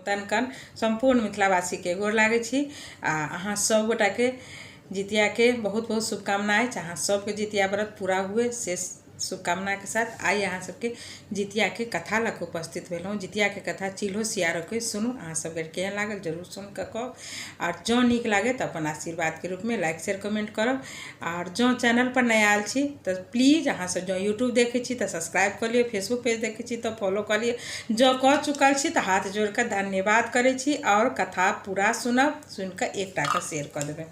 तन कन सम्पूर्ण मिथिलावासीके गोर लागै छी आ अहाँ सभगोटाके जितियाके बहुत बहुत शुभकामना अछि। अहाँ सबके जितिया व्रत पूरा हुए से शुभकामनाके साथ आइ अहाँ सबके जितियाके कथा लऽ कऽ उपस्थित भेलहुँ। जितियाके कथा चिल्हो सियारोके सुनू, अहाँ सबके केहन लागल जरूर सुनि कऽ कहब, आर जँ नीक लागे तऽ अपन आशीर्वादके रूपमे लाइक शेयर कमेंट करब। आर जँ चैनल पर नया आयल छी तऽ प्लीज अहाँ सब जँ यूट्यूब देखै छी तऽ सब्सक्राइब कऽ लिअ, फेसबुक पेज देखै छी तऽ फॉलो कऽ लिअ, जँ कऽ चुकल छी तऽ हाथ जोड़ि कऽ धन्यवाद करै छी। आओर कथा पूरा सुनब, सुनि कऽ एकटाके शेयर कऽ देबै।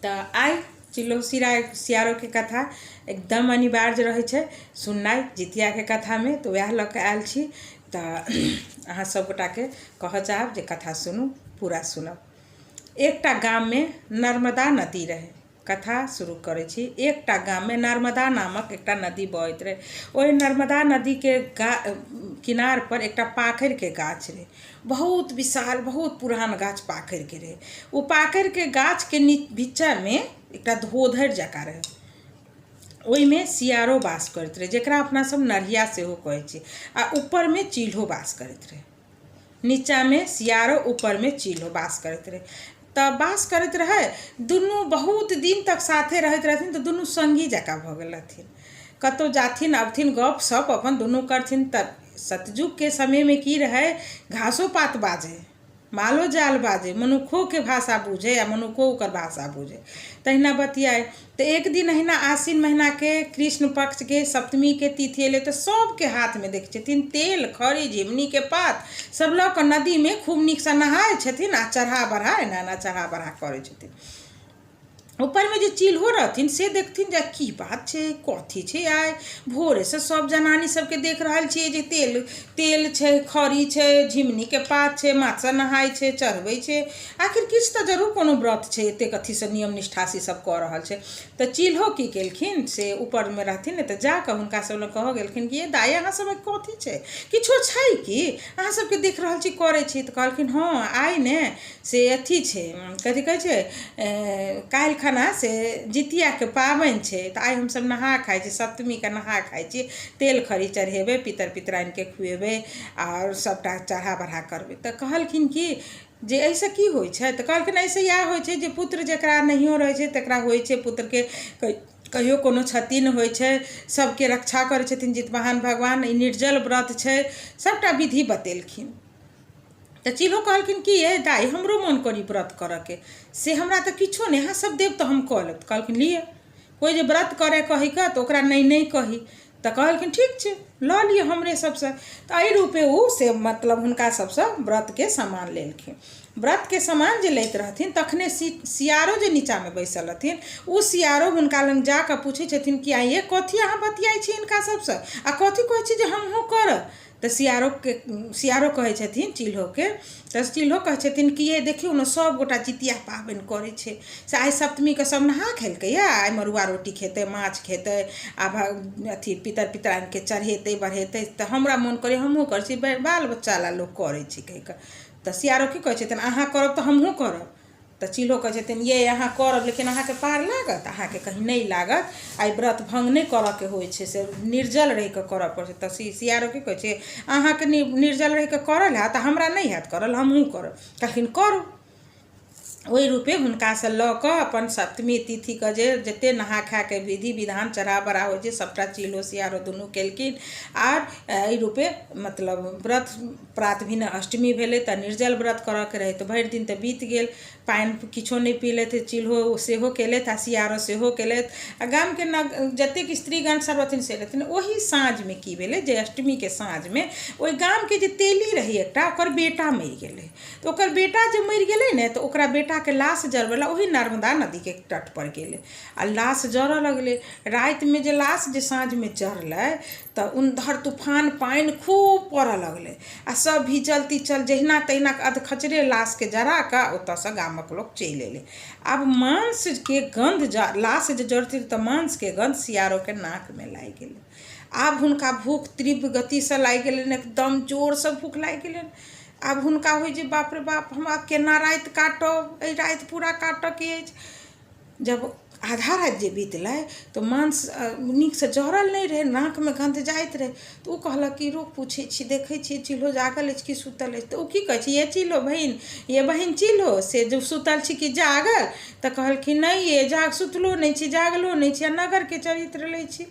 तऽ आइ चिल्लो सिरा सियारोके कथा एकदम अनिवार्य रहै छै सुननाइ जितियाके कथामे, तऽ वएह लऽ कऽ आयल छी। तऽ अहाँ सभगोटाके कहऽ चाहब जे कथा सुनू, पूरा सुनब। एकटा गाममे नर्मदा नदी रहै। कथा शुरू करै छी। एकटा गाममे नर्मदा नामक एकटा नदी बहैत रहै। ओहि नर्मदा नदीके किनारपर एकटा पाखरिके गाछ रहै, बहुत विशाल बहुत पुरान गाछ पाखरिके रहै। ओ पाखरिके गाछके बीचमे एकटा धोधरि जकाँ रहै, ओहिमे सियारो वास करैत रहै, जकरा अपना सब नढ़िया सेहो कहै छी, आ ऊपरमे चील्हो वास करैत रहै। नीचाँमे सियारो ऊपरमे चील्हो वास करैत रहै। तऽ वास करैत रहै दुनू, बहुत दिन तक साथे रहैत रहथिन, तऽ दुनू सङ्गी जकाँ भऽ गेल रहथिन। कतहु जाथिन अबथिन, गप सप अपन दुनू करथिन। तऽ सतयुगके समयमे की रहै, घासो पात बाजै, मालो जाल बाजै, मनुक्खोके भाषा बुझै आ मनुक्खो ओकर भाषा बुझै, तहिना बतियाइ। तऽ एक दिन अहिना आसिन महिनाके कृष्ण पक्षके सप्तमीके तिथि एलै, तऽ सभके हाथमे देखै छथिन तेल खरी झिमनीके पात सब लऽ कऽ नदीमे खूब नीकसँ नहाइ छथिन आ चढ़ा बढ़ा एना एना चढ़ा बढ़ा करै छथिन। ऊपरमे जे चिल्हो रहथिन से देखथिन जे की बात छै, कथी छै, आइ भोरेसँ सब जनानी सबके देख रहल छियै जे तेल तेल छै, खरी छै, झिमनीके पात छै, माथसँ नहाइ छै, चढ़बै छै, आखिर किछु तऽ जरूर कोनो व्रत छै, एतेक अथीसँ नियम निष्ठासँ ई सब कऽ रहल छै। तऽ चिल्हो की केलखिन से ऊपरमे रहथिन ने, तऽ जाकऽ हुनका सब लग कहऽ गेलखिन कि ये दाइ, अहाँ सबके कथी छै, किछो छै की, अहाँ सबके देख रहल छी करै छी। तऽ कहलखिन हँ आइ ने से अथी छै, कथी कहै छै, काल्हि खना से जितियाके पाबनि छै, तऽ आइ हमसभ नहा खाइ छी, सप्तमीके नहा खाइ छी, तेल खरी चढ़ेबै, पितर पितराइनके खुएबै आओर सभटा चढ़ा बढ़ा करबै। तऽ कहलखिन कि जे एहिसँ की होइ छै? तऽ कहलखिन एहिसँ इएह होइ छै जे पुत्र जकरा नहियो रहै छै तकरा होइ छै, पुत्रके कहियो कोनो क्षति नहि होइ छै, सभके रक्षा करै छथिन जितवाहन भगवान, ई निर्जल व्रत छै, सभटा विधि बतेलखिन। तऽ चिल्हो कहलखिन कि ये दाइ, हमरो मोन करी व्रत करऽके, से हमरा तऽ किछो नहि, अहाँ सब देब तऽ हम कऽ लेब। तऽ कहलखिन लिअ, कोइ जे व्रत करय कहिकऽ तऽ ओकरा नहि नहि कही। तऽ कहलखिन ठीक छै, लऽ लिअ हमरे सबसँ। तऽ एहि रूपे ओ से मतलब हुनका सबसँ व्रतके सामान लेलखिन। व्रतके सामान जे लैत रहथिन तखने सियारो जे नीचाँमे बैसल रहथिन ओ सियारो हुनका लग जाकऽ पूछै छथिन कि आँय ये, कथी अहाँ बतियाइ छी हिनका सबसँ आ कथी कहै छी जे हमहूँ करब? तऽ सियारोके सियारो कहै छथिन चिल्होके, तऽ चिल्हो कहै छथिन कि ये देखियौ ने, सभगोटा जितिया पाबनि करै छै, से आइ सप्तमीके सभ नहा खेलकैए, आइ मड़ुआ रोटी खेतै, माछ खेतै आ अथी पितर पितराइनके चढ़ेतै बढ़ेतै, तऽ हमरा मोन करैए हमहूँ करै छी, बाल बच्चा लए लोक करै छै कहि कऽ। तऽ सियारो की कहै छथिन, अहाँ करब तऽ हमहूँ करब। तऽ चिल्हो कहै छथिन ये अहाँ करब लेकिन अहाँके पार लागत? अहाँके कहीं नहि लागत। आइ व्रत भङ्ग नहि करऽके होइ छै, से निर्जल रहिकऽ करऽ पड़ै छै। तऽ सियारो की कहै छै, अहाँके निर्जल रहिकऽ करल हैत, हमरा नहि हैत करल, हमहूँ करब। कहलखिन करू। ओहि रूपे हुनकासँ लऽ कऽ अपन सप्तमी तिथिके जे जतेक नहा खाके विधि विधान चढ़ा बढ़ा होइ छै सभटा चिल्हो सियारो दुनू केलखिन। आर एहि रूपे मतलब व्रत प्रात भेने अष्टमी भेलै तऽ निर्जल व्रत करऽके रहै, तऽ भरि दिन तऽ बीत गेल, पानि किछो नहि पीलथि। चिल्हो सेहो केलथि आ सियारो सेहो केलथि आ गामके न जतेक स्त्रीगण सब रहथिन से रहथिन। ओही साँझमे की भेलै जे अष्टमीके साँझमे ओहि गामके जे तेली रहै एकटा, ओकर बेटा मरि गेलै। तऽ ओकर बेटा जे मरि गेलै ने, तऽ ओकरा बेटाके लाश जरबै लए ओही नर्मदा नदीके तटपर गेलै आ लाश जरऽ लगलै। रातिमे जे लाश जे साँझमे जरलै तऽ उधर तूफान पानि खूब पड़ऽ लगलै आ सब भीजल तीजल जहिना तहिना अधखचरे लाशके जरा कऽ ओतऽसँ गामक लोक चलि अयलै। आब मांसके गन्ध, लाश जे जरतै तऽ मांसके गन्ध सियारोके नाकमे लागि गेलै। आब हुनका भूख तीव्र गतिसँ लागि गेलनि, एकदम जोरसँ भूख लागि गेलनि। आब हुनका होइ जे बाप रे बाप, हम आब केना राति काटब, एहि राति पूरा काटऽके अछि। जब आधा राति जे बितलै तऽ मांस नीकसँ जरल नहि रहै, नाकमे गन्ध जाइत रहै। तऽ ओ कहलक कि रुक, पूछै छी, देखै छी चिल्हो जागल अछि कि सुतल अछि। तऽ ओ की कहै छै, ये चिल्हो बहिन, ये बहिन चिल्हो, से जे सुतल छी कि जागल? तऽ कहलखिन, नहि ये, जाग सुतलो नहि छी, जागलो नहि छी आ नगरके चरित्र लै छी।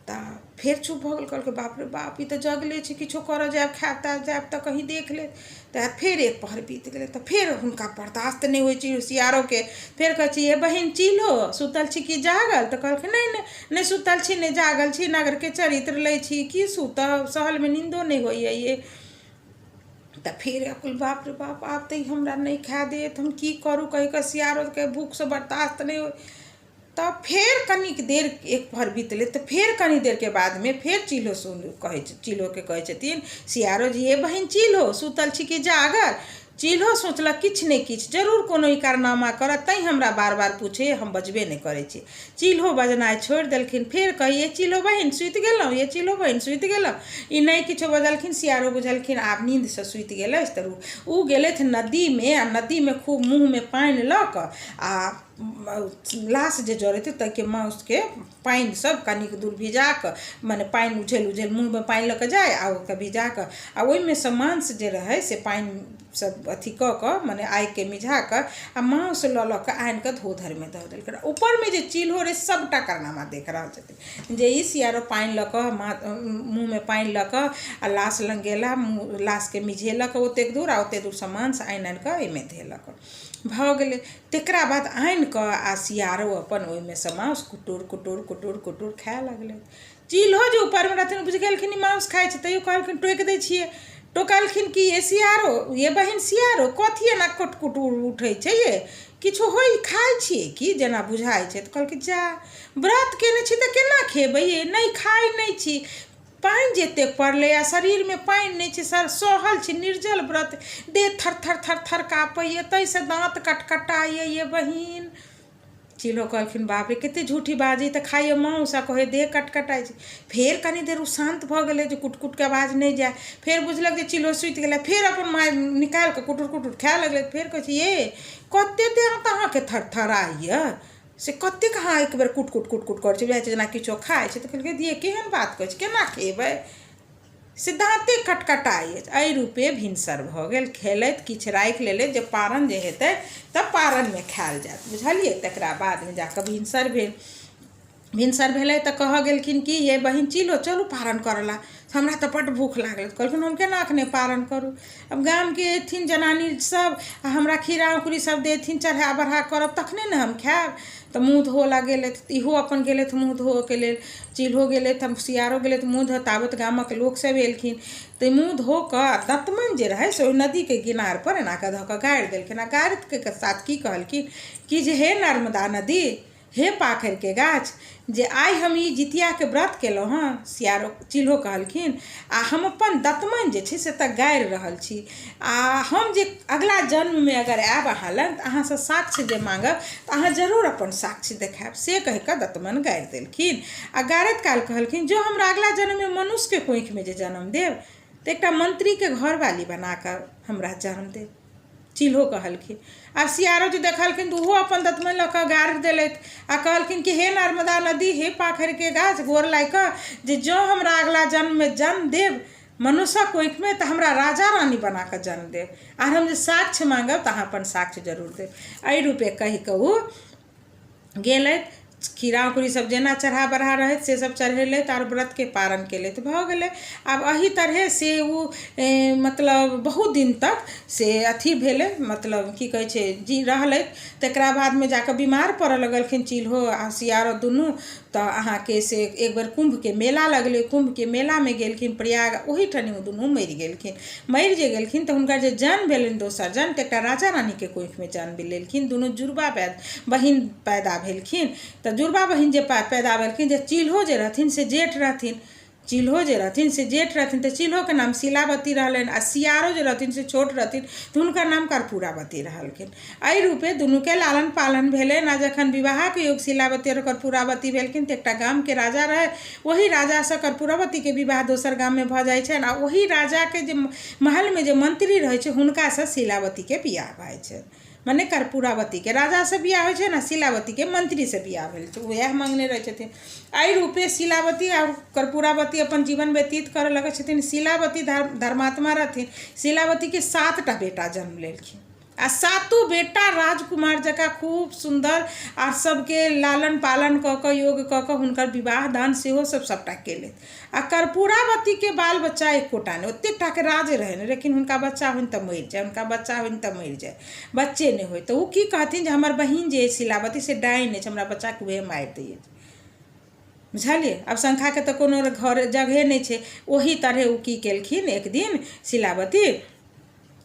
तऽ फेर चुप भऽ गेल। कहलकै, बाप रे बाप, ई तऽ जगले छै, किछो करऽ जायब, खायब तायब जायब तऽ कहीं देख लेत। तऽ फेर एक पहर बीत गेलै, तऽ फेर हुनका बर्दाश्त नहि होइ छै सियारोके। फेर कहै छै, ये बहिन चिल्हो, सुतल छी कि जागल? तऽ कहलखिन, नहि नहि, नहि सुतल छी, नहि जागल छी, नगरके चरित्र लै छी, की सुतब, सहलमे नीन्दो नहि होइए ये। तऽ फेर कुल, बाप रे बाप, आब तऽ ई हमरा नहि खाए देत, हम की करू? कहि कऽ सियारोके भूखसँ बर्दाश्त नहि होइ। तऽ फेर कनिक देर एक पहर बितलै, तऽ फेर कनि देरके बादमे फेर चिल्हो सुन कहै चिल्होके कहै छथिन सियारो जी, हे बहिन चिल्हो, सुतल छी कि जागल? चिल्हो सोचलक, किछु ने किछु जरूर कोनो ई कारनामा करत, तैँ हमरा बार बार पूछे, हम बजबे नहि करै छी। चिल्हो बजनाइ छोड़ि देलखिन। फेर कहिए, चिल्हो बहिन, सुति गेलहुँ? ये चिल्हो बहिन, सुति गेलहुँ? ई नहि किछो बजलखिन। सियारो बुझलखिन, आब नींदसँ सुति गेल अछि। तऽ ओ गेलथि नदीमे आ नदीमे खूब मुँहमे पानि लऽ कऽ आ लाश जे जरैत ताहिके माउसके पानि सब कनिक दूर भिजा कऽ, मने पानि उझलि उझलि मुँहमे पानि लऽ कऽ जाइ आ ओकरा भिजा कऽ आ ओहिमे सँ मांस जे रहै से पानि सब अथी कऽ कऽ, मने आगिके मिझा कऽ आ माउस लऽ लऽ कऽ आनि कऽ धोधरिमे दऽ देलकै। ऊपरमे जे चिल्हो रहै, सभटा कारनामा देख रहल छथिन जे ई सियारो पानि लऽ कऽ, मुँहमे पानि लऽ कऽ आ लाश लग गेला, मुँह लाशके मिझेलक ओतेक दूर आ ओतेक दूरसँ मांस आनि आनि कऽ एहिमे धेलक। भऽ गेलै। तकरा बाद आनि कऽ आ सियारो अपन ओहिमे सँ माउस कुटुर कुटुर कुटुर कुटुर खाए लगलै। चिल्हो जे ऊपरमे रहथिन, बुझि गेलखिन ई माउस खाइ छै। तैयो कहलखिन, टोकि दै छियै। टोकलखिन कि ये सियारो, ये बहिन सियारो, कथी एना कुट कुटुर उठै छै ये? किछो होइ खाइ छियै की, जेना बुझाइ छै? तऽ कहलकै, जा, व्रत केने छी तऽ केना खेबै ये? नहि, खाइ नहि छी। पानि जे एतेक पड़लै आ शरीरमे पानि नहि छै सर, सहल छी, निर्जल व्रत, देह थर थर थर थर काँपैए, ताहिसँ दाँत कटकटाइए ये बहिन। चिल्हो कहलखिन, बाप रे, कतेक झूठी बाजै तऽ खाइए माउस आ कहै देह कटकटाइ छै। फेर कनि देर ओ शान्त भऽ गेलै जे कुट कुटके आवाज नहि जाय। फेर बुझलक जे चिल्हो सुति गेलै। फेर अपन मारि निकालि कऽ कुटुर कुटुर खाए लगलै। फेर कहै छै, ये कतेक देह अहाँके थरथराइए से कतेक अहाँ एक बेर कुट कुट कुट कुट करै छै, बुझाइ छै जेना किछो खाइ छै। तऽ कहलकै, दियै, केहन बात कहै छै, केना खेबै से, दाँते कटकटाइ अछि। एहि रूपे भिनसर भऽ गेल। खेलथि, किछु राखि लेलथि जे पारन जे हेतै तऽ पारनमे खायल जायत, बुझलियै? तकरा बादमे जाकऽ भिनसर भेल। भिनसर भेलै तऽ कहऽ गेलखिन कि ये बहिन चिल्हो, चलू पारन करऽ लए, हमरा तऽ बड्ड भूख लागल। कहलखिन, हम केना एखने पारन करू? आब गामके अयथिन जनानी सब आ हमरा खीरा औंकुरी सब देथिन, चढ़ा बढ़ा करब तखने ने हम खायब। तऽ मुँह धोअ लए गेलथि। इहो अपन गेलथि मुँह धोअके लेल, चिल्हो गेलथि, सियारो गेलथि मुँह धो। ताबत गामक लोकसभ एलखिन। तऽ मुँह धो कऽ आ दतमनि जे रहै से ओहि नदीके किनारपर एना कऽ धऽ कऽ गाड़ि देलखिन आ गाड़िके साथ की कहलखिन कि जे हे नर्मदा नदी, हे पाखरिके गाछ, जे आइ हम ई जितियाके व्रत केलहुँ हँ, सियारो चिल्हो कहलखिन, आ हम अपन दतमनि जे छै से एतऽ गाड़ि रहल छी आ हम जे अगिला जन्ममे अगर आयब अहाँ लग तऽ अहाँसँ साक्ष्य जे माँगब तऽ अहाँ जरूर अपन साक्ष्य देखायब। से कहि कऽ दतमनि गाड़ि देलखिन आ गाड़ैत काल कहलखिन, जँ हमरा अगिला जन्ममे मनुष्यके कोखिमे जे जन्म देब तऽ एकटा मन्त्रीके घरवाली बना कऽ हमरा जन्म देब। चिल्हो कहलखिन। आब सियारो जे देखलखिन तऽ ओहो अपन दतमनि लऽ कऽ गाड़ि देलथि आ कहलखिन कि हे नर्मदा नदी, हे पाखरिके गाछ, गोर लागि कऽ जे जँ हमरा अगिला जन्ममे जन्म देब मनुष्यक कोखिमे तऽ हमरा राजा रानी बना कऽ जन्म देब आर हम जे साक्ष्य माँगब तऽ अहाँ अपन साक्ष्य जरूर देब। एहि रूपे कहि कऽ ओ गेलथि। खीरा औंकुरी सब जेना चढ़ा बढ़ा रहथि से सब चढ़ेलथि आर व्रतके पारण केलथि। भऽ गेलै। आब एहि तरहे से ओ मतलब बहुत दिन तक से अथी भेलै, मतलब की कहै छै जी, रहलथि। तकरा बादमे जाकऽ बीमार पड़ऽ लगलखिन चिल्हो आ सियारो दुनू। तऽ अहाँके से एक बेर कुम्भके मेला लगलै, कुम्भके मेलामे गेलखिन प्रयाग, ओहीठाम ओ दुनू मरि गेलखिन। मरि जे गेलखिन तऽ हुनकर जे जन्म भेलनि दोसर जन्म, तऽ एकटा राजा रानीके कोखिमे जन्म लेलखिन। दुनू जुड़वा बहिन पैदा भेलखिन। तऽ जुड़वा बहिन जे पैदा भेलखिन, जे चिल्हो जे रहथिन से जेठ रहथिन, चिल्हो जे रहथिन से जेठ रहथिन, तऽ चिल्होके नाम शीलावती रहलनि आ सियारो जे रहथिन से छोट रहथिन, तऽ हुनकर नाम कर्पूरावती रहलखिन। एहि रूपे दुनूके लालन पालन भेलनि आ जखन विवाहके योग शीलावती आओर कर्पूरावती भेलखिन तऽ एकटा गामके राजा रहै, ओही राजासँ कर्पूरावतीके विवाह दोसर गाममे भऽ जाइ छनि आ ओही राजाके जे महलमे जे मंत्री रहै छै, हुनकासँ शीलावतीके बियाह भऽ जाइ छनि। मने कर्पूरावतीके राजासँ बियाह होइ छै ने शीलावतीके मन्त्रीसँ बियाह भेल तऽ उएह मङ्गने रहै छथिन। एहि रूपे शीलावती आओर कर्पूरावती अपन जीवन व्यतीत करऽ लगै छथिन। शीलावती धर्मात्मा रहथिन। शीलावतीके 7 टा बेटा जन्म लेलखिन आ सातो बेटा राजकुमार जकाँ खूब सुन्दर आ सबके लालन पालन कऽ कऽ, योग कऽ कऽ हुनकर विवाह दान सेहो सब सबटा केलथि। आ कर्पूरावतीके बाल बच्चा एकोटा नहि। ओतेक टाके राज रहनि, लेकिन हुनका बच्चा होइन तऽ मरि जाय, हुनका बच्चा होइन तऽ मरि जाय, बच्चे नहि होय। तऽ ओ की कहथिन जे हमर बहिन जे अछि शीलावती से डाइन अछि, हमरा बच्चाके उएह मारि दै अछि। बुझलियै? आब शङ्खाके तऽ कोनो घर जगहे नहि छै। ओही तरहे ओ की केलखिन, एक दिन शीलावती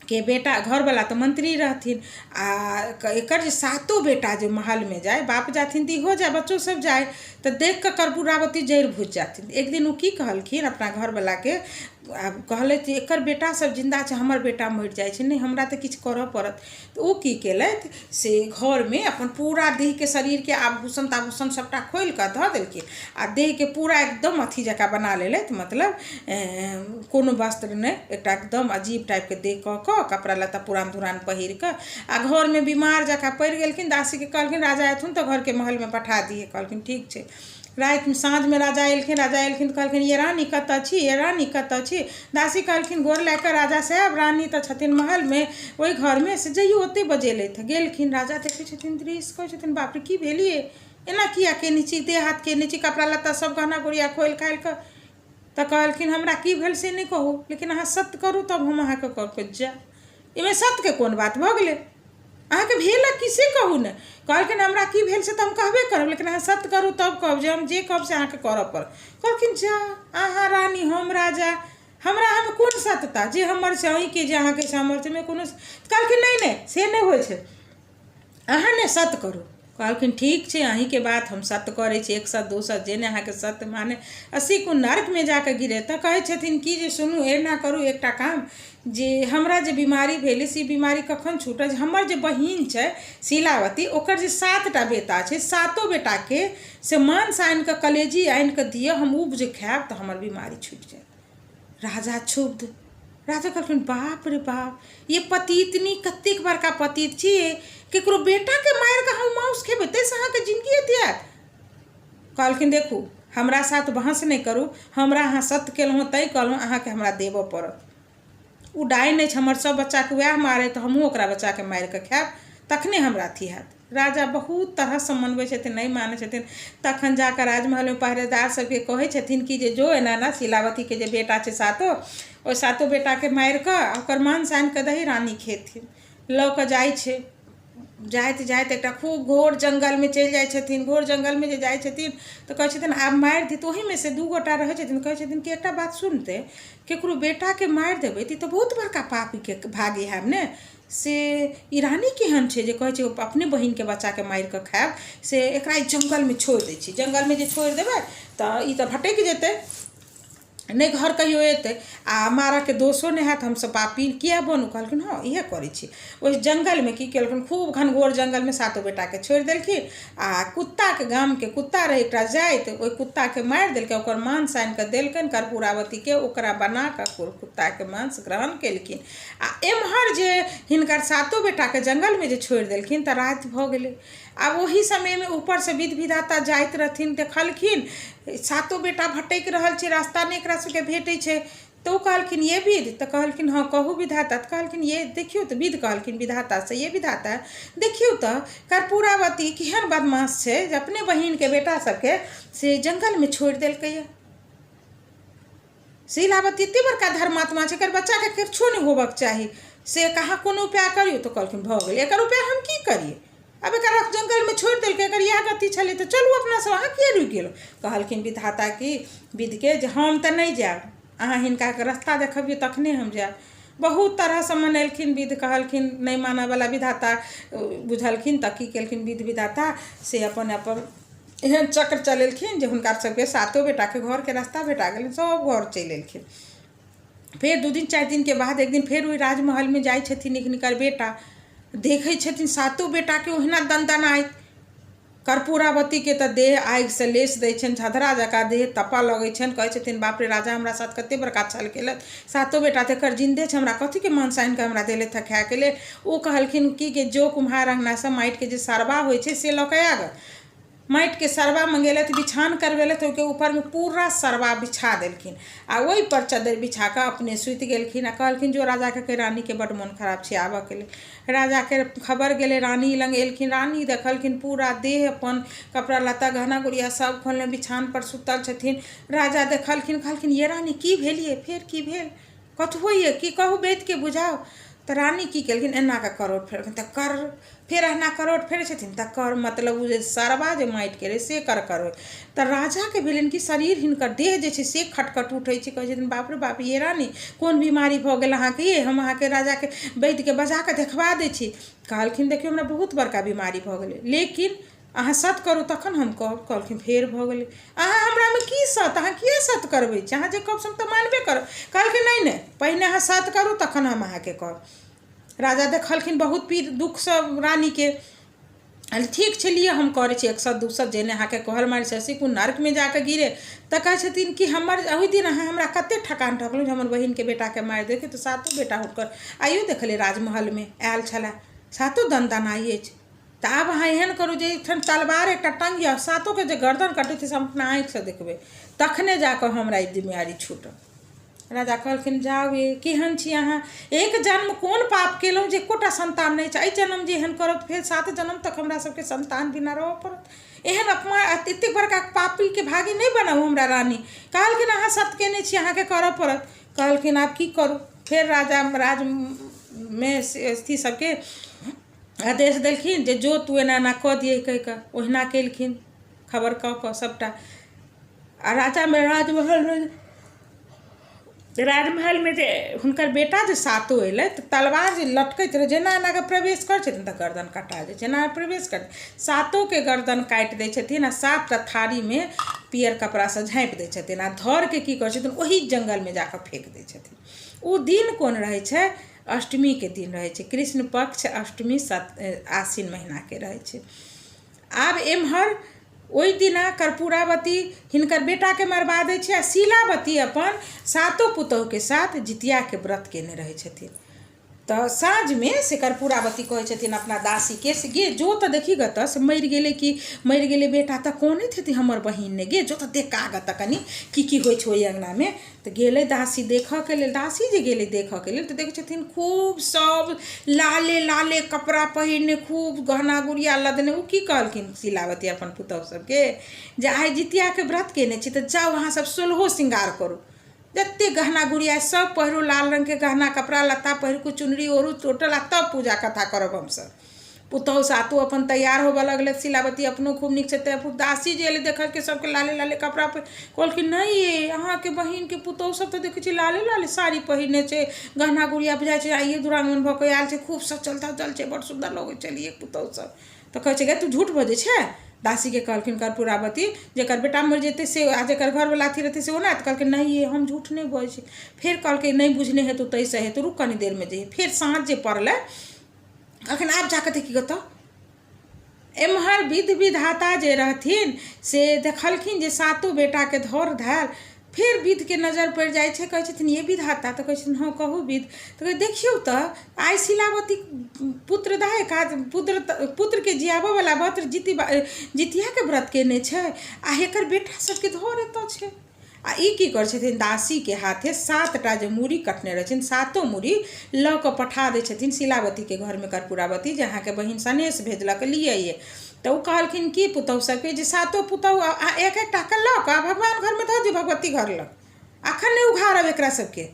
के बेटा, घरवला तऽ मन्त्री रहथिन, आ एकर जे सातो बेटा जे महलमे जाय, बाप जाथिन तऽ इहो जाय, बच्चो सब जाय, तऽ देख कऽ कर्पूरावती जड़ि भुजि जाथिन। एक दिन ओ की कहलखिन अपना घरवलाके, आब कहलथि जे एकर बेटा सब जिन्दा छै, हमर बेटा मरि जाइ छै, नहि हमरा तऽ किछु करऽ पड़त। तऽ ओ की केलथि से घरमे अपन पूरा देहके शरीरके आभूषण ताभूषण सभटा खोलि कऽ धऽ देलखिन आ देहके पूरा एकदम अथी जकाँ बना लेलथि, मतलब कोनो वस्त्र नहि, एकटा एकदम अजीब टाइपके देह कऽ कऽ, कपड़ा लत्ता पुरान धुरान पहिर कऽ आ घरमे बीमार जकाँ पड़ि गेलखिन। दासीके कहलखिन, राजा एथुन तऽ घरके महलमे पठा दिहे। कहलखिन, ठीक छै। रातिमे साँझमे राजा एलखिन। राजा एलखिन तऽ कहलखिन, ये रानी कतऽ छी? ये रानी कतऽ छी? दासी कहलखिन, गोर लागि कऽ राजा साहेब, रानी तऽ छथिन महलमे, ओहि घरमे, से जइयौ, ओतहि बजेलथि। गेलखिन राजा, देखै छथिन दृश्य, कहै छथिन, बाप रे, की भेलियै? एना किया केने छी? देह हाथ केने छी, कपड़ा लत्ता सब गहना गुड़िया खोलि खालि कऽ। तऽ कहलखिन, हमरा की भेल से नहि कहू, लेकिन अहाँ सत्य करू तब हम अहाँके कहब। जा, एहिमे सत्यके कोन बात भऽ गेलै? अहाँके भेल की से कहू ने। कहलखिन, हमरा की भेल से तऽ हम कहबे करब, लेकिन अहाँ सत्य करू तब कहब जे हम जे कहब से अहाँके करऽ पड़त। कहलखिन, जा, अहाँ रानी, हम राजा, हमरा अहाँमे कोन सत्यता? जे हमर छै अहीँके, जे अहाँके छै हमर छै, कोनो। कहलखिन, नहि नहि, से नहि होइ छै, अहाँ ने सत्य करू। कहलखिन, ठीक छै, अहीँके बात हम सत्य करै छी। एक सत्य, दू सत्य, जे नहि अहाँके सत्य माने, 80 को नर्कमे जाकऽ गिरे। तऽ कहै छथिन कि जे सुनू, एना करू एकटा काम जे हमरा जे बीमारी भेलै से बीमारी कखन छूटत? हमर जे बहिन छै शीलावती, ओकर जे 7 टा बेटा छै, सातो बेटाके से मांस आनि कऽ, कलेजी आनि कऽ दिअ, हम ओ जे खायब तऽ हमर बीमारी छूटि जायत। राजा क्षुब्ध। राजा कहलखिन, बाप रे बाप, ये पतितनी कतेक बड़का पतित छियै! केकरो बेटाके मारि कऽ हम माउस खेबै, ताहिसँ अहाँके जिनगी अथी हैत? कहलखिन, देखू, हमरा साथ बहस नहि करू। हमरा अहाँ सत्य केलहुँ तैँ कहलहुँ, अहाँके हमरा देबऽ पड़त। ओ डाइन अछि, हमर सब बच्चाके वएह मारै, तऽ हमहूँ ओकरा बच्चाके मारि कऽ खायब, तखने हमरा अथी हैत। राजा बहुत तरहसँ मनबै छथिन, नहि मानै छथिन। तखन जाकऽ राजमहलमे पहरेदार सबके कहै छथिन कि जे जो, एना एना शीलावतीके जे बेटा छै सातो, ओहि सातो बेटाके मारि कऽ ओकर मांस आनि कऽ दही, रानी खेथिन। लऽ कऽ जाइ छै। जाइत जाइत एकटा खूब घोर जङ्गलमे चलि जाइ छथिन। घोर जङ्गलमे जे जाइ छथिन तऽ कहै छथिन, आब मारि दी। तऽ ओहिमे से दू गोटा रहै छथिन, कहै छथिन कि एकटा बात सुनतै, ककरो बेटाके मारि देबै तऽ ई तऽ बहुत बड़का पापके भागी हैब ने। से ई रानी केहन छै जे कहै छै ओ अपने बहिनके बच्चाके मारि कऽ खायब? से एकरा ई जङ्गलमे छोड़ि दै छी। जङ्गलमे जे छोड़ि देबै तऽ ई तऽ भटकि जेतै, नहि घर कहियो एतै आ मारऽके दोषो नहि हैत, हमसभ पापी किया बनू? कहलखिन, हँ, इएह करै छी। ओहि जङ्गलमे की केलखिन, खूब घनघोर जङ्गलमे सातो बेटाके छोड़ि देलखिन आ कुत्ताके, गामके कुत्ता रहै एकटा जाइत, ओहि कुत्ताके मारि देलकै। ओकर मांस आनि कऽ देलकनि कर्पूरावतीके। ओकरा बना कऽ कुत्ताके मांस ग्रहण केलखिन। आ एम्हर जे हिनकर सातो बेटाके जङ्गलमे जे छोड़ि देलखिन तऽ राति भऽ गेलै। आब ओही समयमे ऊपरसँ विध विधाता जाइत रहथिन। देखलखिन, सातो बेटा भटकि रहल छै, रास्ता नहि एकरा सबके भेटै छै। तऽ ओ कहलखिन, ये विध। तऽ कहलखिन, हँ, कहू विधाता। तऽ कहलखिन, ये देखियौ तऽ, विध कहलखिन विधातासँ, ये विधाता, देखियौ तऽ कर्पूरावती केहन बदमाश छै जे अपने बहिनके बेटा सबके से जङ्गलमे छोड़ि देलकैए। शीलावती एते बड़का धर्मात्मा छै, एकर बच्चाके किछो नहि होबक चाही, से कहाँ कोनो उपाय करियौ। तऽ कहलखिन, भऽ गेलै, एकर उपाय हम की करियै? आब एकरा जङ्गलमे छोड़ि देलकै, एकर इएह गति छलै, तऽ चलू अपना सब, अहाँ किए रुकि गेलहुँ? कहलखिन विधाता कि विधके जे हम तऽ नहि जायब, अहाँ हिनका रास्ता देखबियौ तखने हम जायब। बहुत तरहसँ मनेलखिन विध, कहलखिन, नहि मानऽवला विधाता बुझलखिन। तऽ की केलखिन विध विधाता से अपन अपन एहन चक्र चलेलखिन जे हुनका सबके सातो बेटाके घरके रास्ता भेटा गेलनि। सब घर चलि एलखिन। फेर 2 दिन 4 दिनके बाद एक दिन फेर ओहि राजमहलमे जाइ छथिन हिनकर बेटा। देखै छथिन सातो बेटाके ओहिना दनदनाइत। कर्पूरावतीके तऽ देह आगिसँ लेसि दै छनि, झधरा जकाँ देह तपऽ लगै छनि। कहै छथिन बाप रे, राजा हमरा साथ कते बड़का छल केलथि, सातो बेटा तऽ एकर जिन्दे छै, हमरा कथीके मांस आनिकऽ हमरा देलथि हँ खायके लेल। ओ कहलखिन कि जे जो कुम्हार अङ्गनासँ माटिके जे सरबा होइ छै से लऽ कऽ आगऽ। माटिके सरबा मँगेलथि, बिछान करबेलथि, ओहिके ऊपरमे पूरा सरबा बिछा देलखिन आ ओहिपर चद्दरि बिछा कऽ अपने सुति गेलखिन आ कहलखिन जो राजाके कहि रानीके बड्ड मोन खराब छै आबऽके लेल। राजाके खबर गेलै, रानी लग एलखिन। रानी देखलखिन पूरा देह अपन कपड़ा लत्ता गहना गुड़िया सब खोलने बिछानपर सुतल छथिन। राजा देखलखिन, कहलखिन ये रानी की भेल ये, फेर की भेल, कथु होइए की कहू, वैद्यके बुझाउ। तऽ रानी की केलखिन, एना कऽ करोट फेरलखिन तऽ कर, फेर एना करोट फेरै छथिन तऽ कर, मतलब ओ जे सरबा जे माटिके रहै से कर कर होइ। तऽ राजाके भेलनि कि शरीर हिनकर देह जे छै से खटखट उठै छै। कहै छथिन बाप रे बाप, ये रानी कोन बीमारी भऽ गेल अहाँके ये, हम अहाँके राजाके वैद्यके बजा कऽ देखबा दै छी। कहलखिन देखियौ हमरा बहुत बड़का बीमारी भऽ गेलै, लेकिन अहाँ सत करू तखन हम कहब। कहलखिन फेर भऽ गेलै, अहाँ हमरामे की सत, अहाँ किए सत करबै छी, अहाँ जे कहब से हम तऽ मानबे करब। कहलखिन नहि नहि, पहिने अहाँ सत करू तखन हम अहाँके कहब। राजा देखलखिन बहुत पीर दुःखसँ रानीके। ठीक छै लिअ हम करै छी एक सए दू सए जेहने अहाँके कहल मारि शशि नर्कमे जाकऽ गिरे। तऽ कहै छथिन कि हमर ओहि दिन अहाँ हमरा कतेक ठकान ठकलहुँ जे हमर बहिनके बेटाके मारि देलकै, तऽ सातो बेटा हुनकर आइयो देखलियै राजमहलमे आयल छलए, सातो दनदनाइ अछि। तऽ आब अहाँ एहन करू जे एहिठाम तलवार एकटा टङ्गियौ, सातोके जे गर्दन कटैत छै से हम अपना आँखिसँ देखबै, तखने जा कऽ हमरा ई जिम्मेवारी छूटत। राजा कहलखिन जाउ ये, केहन छी अहाँ, एक जन्म कोन पाप केलहुँ जे एकोटा सन्तान नहि छै, एहि जन्म जे एहन करब फेर सात जन्म तक हमरा सबके सन्तान बिना रहऽ पड़त, एहन अपमान, एतेक बड़का पापीके भागी नहि बनाउ हमरा रानी। कहलखिन अहाँ सत्य केने छी, अहाँके करऽ पड़त। कहलखिन आब की करू। फेर राजा राजमे अथी सबके आदेश देलखिन जे जो तू एना एना कऽ दियै कहि कऽ, ओहिना केलखिन खबर कऽ कऽ सबटा। आ राजामे राजमहलमे राजमहलमे जे हुनकर बेटा जे सातो एलै तऽ तलवार जे लटकैत रहै, जेना एना कऽ प्रवेश करै छथिन तऽ गर्दन कटा जाइ छै, जेना प्रवेश करै सातोके गर्दन काटि दै छथिन आ सातटा थारीमे पियर कपड़ासँ झाँपि दै छथिन आ धरके की करै छथिन ओही जङ्गलमे जाकऽ फेक दै छथिन। ओ दिन कोन रहै छै, अष्टमीके दिन रहै छै, कृष्ण पक्ष अष्टमी आसिन महिनाके रहै छै। आब एम्हर ओहि दिना कर्पूरावती हिनकर बेटाके मरबा दै छै आ शीलावती अपन सातो पुतोहुके साथ जितियाके व्रत केने रहै छथिन। तऽ साँझमे से कर्पूरावती कहै छथिन अपना दासीके से गे जो तऽ देखी गऽ तऽ से मरि गेलै कि मरि गेलै बेटा तऽ कनैत हेतै हमर बहिन ने, गे जो तऽ देख कऽ आ गऽ तऽ कनि की की होइ छै ओहि अङ्गनामे। तऽ गेलै दासी देखऽके लेल, दासी जे गेलै देखऽके लेल तऽ देखै छथिन खूब सब लाले लाले कपड़ा पहिरने खूब गहना गुड़िया लदने। ओ की कहलखिन शीलावती अपन पुतहु सबके जे आइ जितियाके व्रत केने छी तऽ जाउ अहाँ सब सोलहो श्रृंगार करू, जते गहना गुड़िया सब पहिरू, लाल रङ्गके गहना कपड़ा लत्ता पहिरू, चुनरी ओढ़ू टोटल, आ तब पूजा कथा करब हमसब। पुतहु सातो अपन तैयार होबऽ लगलथि, शीलावती अपनो खूब नीकसँ तैयार। दासी जे एलै देखलकै सबके लाले लाले कपड़ा पहिर, कहलखिन नहि ये अहाँके बहिनके पुतहु सब तऽ देखै छी लाले लाले साड़ी पहिरने छै, गहना गुड़िया बुझाइ छै आइये दुरागमन भऽ कऽ आयल छै, खूब सजल धजल छै, बड़ सुन्दर लगै छलियै पुतहु सब। तऽ कहै छै गे तू झूठ बजै छै। दासीके कहलखिन कर्पूरावती जेकर बेटा मरि जेतै से आ जेकर घरवला अथी रहतै से ओना, तऽ कहलकै नहि ये हम झूठ नहि बजै छी। फेर कहलकै नहि बुझने हेतौ ताहिसँ हेतौ, रुक कनी देरमे जइहे। फेर साँझ जे पड़लै कहलखिन आब जाकऽ देखी कतऽ। एम्हर विध विधाता जे रहथिन से देखलखिन जे सातो बेटाके धर धयल। फेर विधके नजर पड़ि जाइ छै, कहै छथिन ये विधाता, तऽ कहै छथिन हँ कहू विध। तऽ कहै देखियौ तऽ आइ शीलावती पुत्र दाय काज पुत्र पुत्रके जियाबऽवला व्रत जितियाके व्रत केने छै आ एकर बेटा सबके धर एतऽ छै। आ ई की करै छथिन दासीके हाथे सातटा जे मूड़ी कटने रहै छथिन सातो मूड़ी लऽ कऽ पठा दै छथिन शीलावतीके घरमे कर्पूरावती जे अहाँके बहिन सनेस भेजलक लिअ ये। तऽ ओ कहलखिन कि पुतहु सबके जे सातो पुतहु एक एकटाके लऽ कऽ भगवान घरमे धऽ दियौ भगवती घर लग, अखन नहि उघारब एकरा सबके।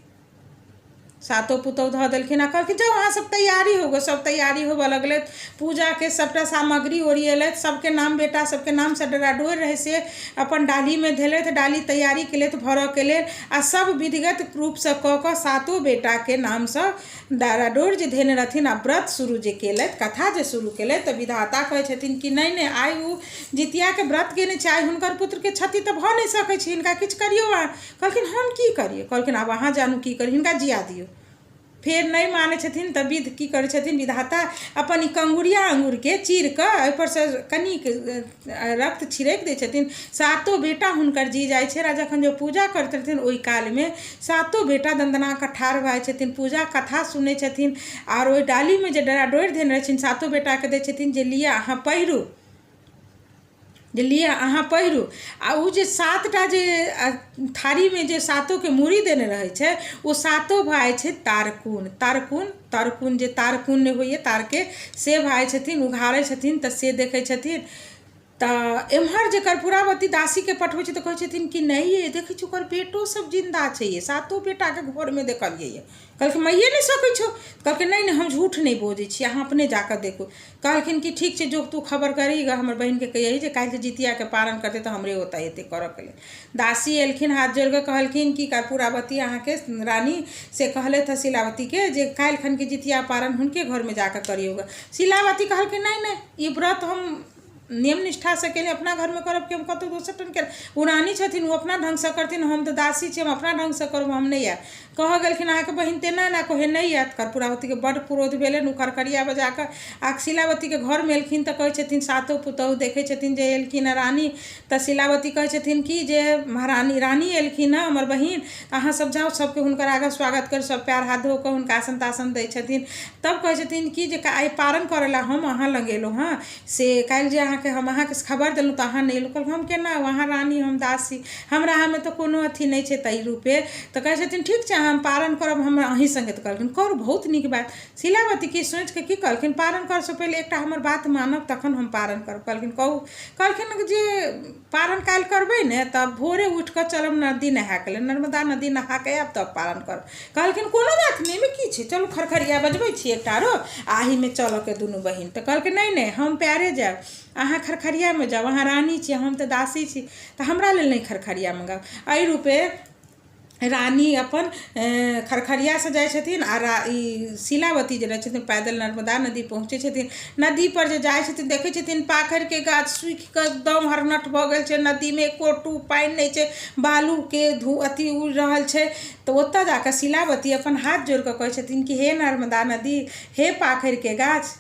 सातो पुतहु धऽ देलखिन आ कहलखिन जाउ अहाँ सब तैयारी हो गो। सब तैयारी होबऽ लगलै, पूजाके सबटा सामग्री ओरिएलथि, सबके नाम बेटा सबके नामसँ डराडोरि रहै से अपन डालीमे धेलथि, डाली तैयारी केलथि भरऽके लेल आ सब विधिगत रूपसँ कऽ कऽ सातो बेटाके नामसँ डराडोरि जे धेने रहथिन आ व्रत शुरू जे केलथि, कथा जे शुरू केलथि तऽ विधाता कहै छथिन कि नहि नहि आइ ओ जितियाके व्रत केने छै, आइ हुनकर पुत्रके क्षति तऽ भऽ नहि सकै छै, हिनका किछु करियौ अहाँ। कहलखिन हम की करियै? कहलखिन आब अहाँ जानू की करी, हिनका जिया दियौ। फेर नहि मानै छथिन तऽ विध की करै छथिन विधाता अपन ई कंगुरिया आङ्गुरके चीर कऽ एहिपर सँ कनिक रक्त छिड़कि दै छथिन। सातो बेटा हुनकर जी जाइ छै। आ जखन जे पूजा करैत रहथिन ओहि कालमे सातो बेटा दनदना कऽ ठाढ़ भऽ जाइ छथिन, पूजा कथा सुनै छथिन। आओर ओहि डालीमे जे डरा डोरि देने रहै छथिन, सातो बेटाके दै छथिन जे लिअ अहाँ पहिरू, जे लिअ अहाँ पहिरू। आ ओ जे सातटा जे थारीमे जे सातोके मूड़ी देने रहै छै, ओ सातो भाय छै तारकुन। तारकुन तारकुन जे तारकुन नहि होइए तारके, से भाय छथिन। उघारै छथिन तऽ से देखै छथिन। तऽ एम्हर जे कर्पूरावती दासीके पठबै छै तऽ कहै छथिन कि नहि ये, देखै छी ओकर बेटो सब जिन्दा छै ये, सातो बेटाके घरमे देखलियै ये। कहलकै मारिए नहि सकै छौ। कहलकै नहि नहि, हम झूठ नहि बजै छी, अहाँ अपने जाकऽ देखू। कहलखिन कि ठीक छै, जो तू खबर करही गे, हमर बहिनके कहियही जे काल्हि जितियाके पारण करतै तऽ हमरे ओतऽ एतै करऽके लेल। दासी एलखिन, हाथ जोड़ि कऽ कहलखिन कि कर्पूरावती अहाँके रानी से कहलथि हँ शीलावतीके जे काल्हि खनके जितिया पारण हुनके घरमे जाकऽ करियौ गे। शीलावती कहलखिन नहि नहि, ई व्रत हम नियम निष्ठासँ केने अपना घरमे करब कि हम कतहु दोसर ठाम करब? ओ रानी छथिन, ओ अपना ढङ्गसँ करथिन, हम तऽ दासी छी, हम अपना ढङ्गसँ करब, हम नहि आयब। कहऽ गेलखिन अहाँके बहिन तेना एना कहै नहि आयत। कर्पूरावतीके बड्ड क्रोध भेलनि। ओ खरखरिया बजा कऽ आ शीलावतीके घरमे एलखिन तऽ कहै छथिन, सातो पुतहु देखै छथिन जे एलखिन हँ रानी। तऽ शीलावती कहै छथिन कि जे महारानी रानी एलखिन हँ हमर बहिन, अहाँ सब जाउ, सबके हुनकर आगाँ स्वागत करू। सब पयर हाथ धो कऽ हुनका आसन तासन दै छथिन। तब कहै छथिन कि जे आइ पारण करै लए हम अहाँ लग एलहुँ हँ, से काल्हि जे अहाँके हम अहाँके खबर देलहुँ तऽ अहाँ नहि एलहुँ। कहलहुँ हम केना आउ, अहाँ रानी हम दासी, हमरा अहाँमे तऽ कोनो अथी नहि छै ताहि रूपे। तऽ कहै छथिन ठीक छै, हम पारण करब हम अहीँ सङ्गे। तऽ कहलखिन करू, बहुत नीक बात। शीलावती की सोचिके की कहलखिन, पारण करऽसँ पहिले एकटा हमर बात मानब तखन हम पारण करब। कहलखिन कहू। कहलखिन जे पारण काल्हि करबै ने तऽ भोरे उठि कऽ चलब नदी नहायके लेल, नर्मदा नदी नहा कऽ आयब तब पारण करब। कहलखिन कोनो बात नहि, एहिमे की छै, चलू खरखरिया बजबै छी एकटा आरो आ एहिमे चलऽके दुनू बहिन। तऽ कहलकै नहि नहि, हम पयरे जायब, अहाँ खरखरियामे जाउ, अहाँ रानी छी, हम तऽ दासी छी, तऽ हमरा लेल नहि खरखरिया मङ्गाउ। एहि रूपे रानी अपन खरखरियासँ जाइ छथिन आ ई शीलावती जे रहै छथिन पैदल नर्मदा नदी पहुँचै छथिन। नदीपर जे जाइ छथिन, देखै छथिन पाखरिके गाछ सूखि कऽ एकदम हरनठ भऽ गेल छै, नदीमे एको टूप पानि नहि छै, बालूके धू अथी उड़ि रहल छै। तऽ ओतऽ जा कऽ शीलावती अपन हाथ जोड़ि कऽ कहै छथिन कि हे नर्मदा नदी, हे पाखरिके गाछ,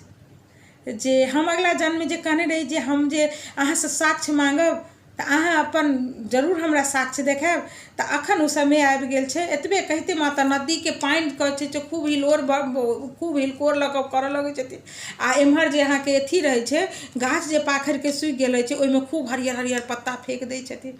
जे हम अगिला जन्ममे जे कहने रही जे हम जे अहाँसँ साक्ष्य माँगब तऽ अहाँ अपन जरूर हमरा साक्ष्य देखायब, तऽ अखन ओ समय आबि गेल छै। एतबे कहिते माता नदीके पानि कहै छै जे खूब हिलोर, खूब हिलकोर लऽ कऽ करऽ लगै छथिन। आ एम्हर जे अहाँके अथी रहै छै, गाछ जे पाखरिके सूखि गेल रहै छै, ओहिमे खूब हरियर हरियर पत्ता फेक दै छथिन।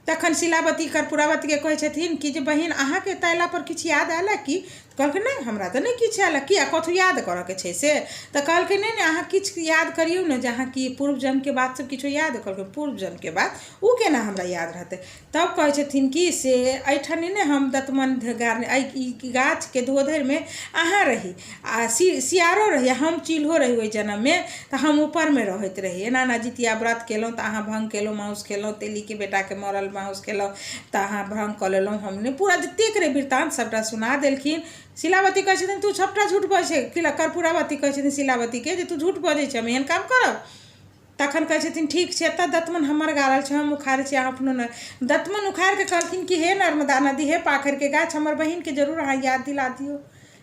तखन शीलावती कर्पूरावतीके कहै छथिन कि जे बहिन, अहाँके एतऽ अयलापर किछु याद आयल की? कहलकै नहि, हमरा तऽ नहि किछु आयल। किया, कथु याद करऽके छै से? तऽ कहलकै नहि नहि, अहाँ किछु याद करियौ ने जे अहाँ की पूर्व जन्मके बात सब किछो याद। कहलकै पूर्व जन्मके बात ओ केना हमरा याद रहतै? तब कहै छथिन कि से एहिठाम ने हम दतमनि गाड़ने, एहि गाछके धोधरिमे अहाँ रही आ सियारो रही, हम चिल्हो रही ओहि जन्ममे, तऽ हम ऊपरमे रहैत रही। एना एना जितिया व्रत केलहुँ तऽ अहाँ भङ्ग केलहुँ, माउस खेलहुँ, तेलीके बेटाके मरल माउस खेलहुँ तऽ अहाँ भङ्ग कऽ लेलहुँ, हम नहि। पूरा जतेक रहै वृत्तान्त सभटा सुना देलखिन। शीलावती कहै छथिन तू सभटा झूठ बजै छै। कर्पूरावती कहै छथिन शीलावतीके जे तू झूठ बजै छै, हम एहन काम करब? तखन कहै छथिन ठीक छै, एतऽ दतमनि हमर गाड़ल छै, हम उखाड़ै छी, अहाँ अपनो नहि। दतमनि उखाड़ि कऽ कहलखिन कि हे नर्मदा नदी, हे पाखरिके गाछ, हमर बहिनके जरूर अहाँ याद दिला दियौ।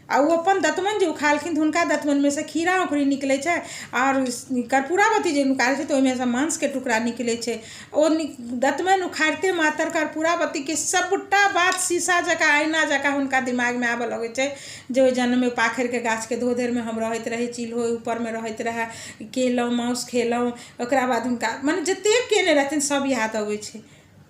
आ ओ अपन दतमनि जे उखाड़लखिन तऽ हुनका दतमनिमे सँ खीरा औंकुरी निकलै छै, आओर कर्पूरावती जे निकालै छै तऽ ओहिमे सँ मांसके टुकड़ा निकलै छै। ओ दतमनि उखाड़िते मातर कर्पूरावतीके सभटा बात शीशा जकाँ, आईना जकाँ हुनका दिमागमे आबऽ लगै छै जे ओहि जन्ममे पाखरिके गाछके धोधरिमे हम रहैत रही, चिल्हो ऊपरमे रहैत रहए, केलहुँ, माउस खेलहुँ। ओकरा बाद हुनका मने जतेक केने रहथिन सब याद अबै छै।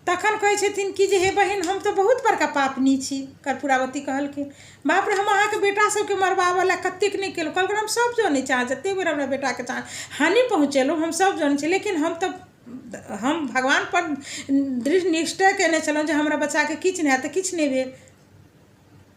तखन कहै छथिन कि जे हे बहिन, हम तऽ बहुत बड़का पापनी छी। कर्पूरावती कहलखिन बाप रे, हम अहाँके बेटा सबके मरबाबऽ लए कतेक नहि केलहुँ। कहलखिन हम सब जनै छी, अहाँ जतेक बेर हमरा बेटाके हानि पहुँचेलहुँ हम सब जनै छी, लेकिन हम तऽ हम भगवानपर दृढ़ निश्चय केने छलहुँ जे हमरा बच्चाके किछु नहि हैत, तऽ किछु नहि भेल।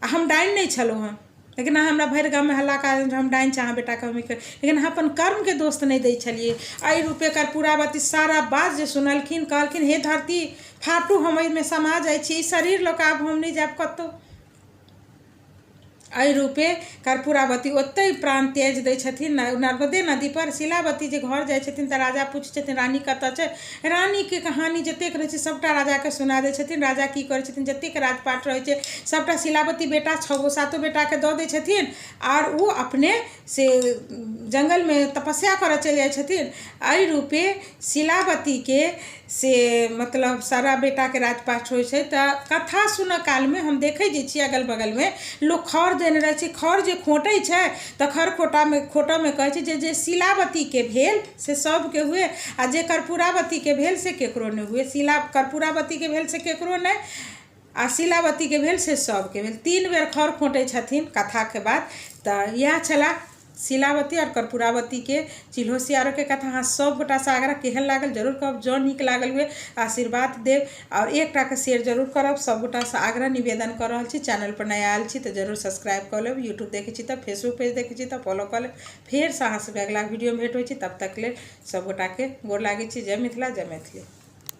आ हम डाइन नहि छलहुँ हँ, लेकिन अहाँ हमरा भरि गाममे हल्ला कऽ देलहुँ हम डाइन छी, अहाँ बेटाके हम लेकिन अहाँ अपन कर्मके दोष नहि दै छलियै। एहि रूपे कर्पूरावती सारा बात जे सुनलखिन, कहलखिन हे धरती फाटू, हम एहिमे समा जाइ छी, ई शरीर लऽ कऽ आब हम नहि जायब कतहु। एहि रूपे कर्पूरावती ओतहि प्राण त्यागि दै छथिन नर्मदे नदीपर। शिलावती जे घर जाइ छथिन तऽ राजा पुछै छथिन रानी कतऽ छै। रानीके कहानी जतेक रहै छै सभटा राजाके सुना दै छथिन। राजा की करै छथिन, जतेक राजपाट रहै छै सभटा शिलावती बेटा छओ गो सातो बेटाके दऽ दै छथिन आओर ओ अपने से जङ्गलमे तपस्या करऽ चलि जाइ छथिन। एहि रूपे शिलावतीके से मतलब सारा बेटाके राजपाट होइ छै। तऽ कथा सुनऽ कालमे हम देखै जे छियै अगल बगलमे लोक खर देने रहै छै, खर जे खोँटै छै तऽ खर खोटामे खोँटऽमे कहै छै जे शिलावतीके भेल से सबके हुए आ जे कर्पूरावतीके भेल से केकरो नहि हुए। शिला कर्पूरावतीके भेल से केकरो नहि आ शिलावतीके भेल से सबके भेल। 3 बेर खर खोँटै छथिन कथाके बाद। तऽ इएह छलाह शिलावती आओर कर्पूरावतीके चिल्हो सियारोके कथा। अहाँ सब गोटासँ आग्रह, केहन लागल जरूर कहब। जँ नीक लागल हुए आशीर्वाद देब आओर एकटाके शेयर जरूर करब। सब गोटासँ आग्रह निवेदन कऽ रहल छी, चैनलपर नया आयल छी तऽ जरूर सब्सक्राइब कऽ लेब। यूट्यूब देखै छी तऽ फेसबुक पेज देखै छी तऽ फॉलो कऽ लेब। फेरसँ अहाँ सबके अगिला वीडियोमे भेँट होइ छी, तब तक लेल सब गोटाके गोर लागै छी। जय मिथिला, जय मैथिली।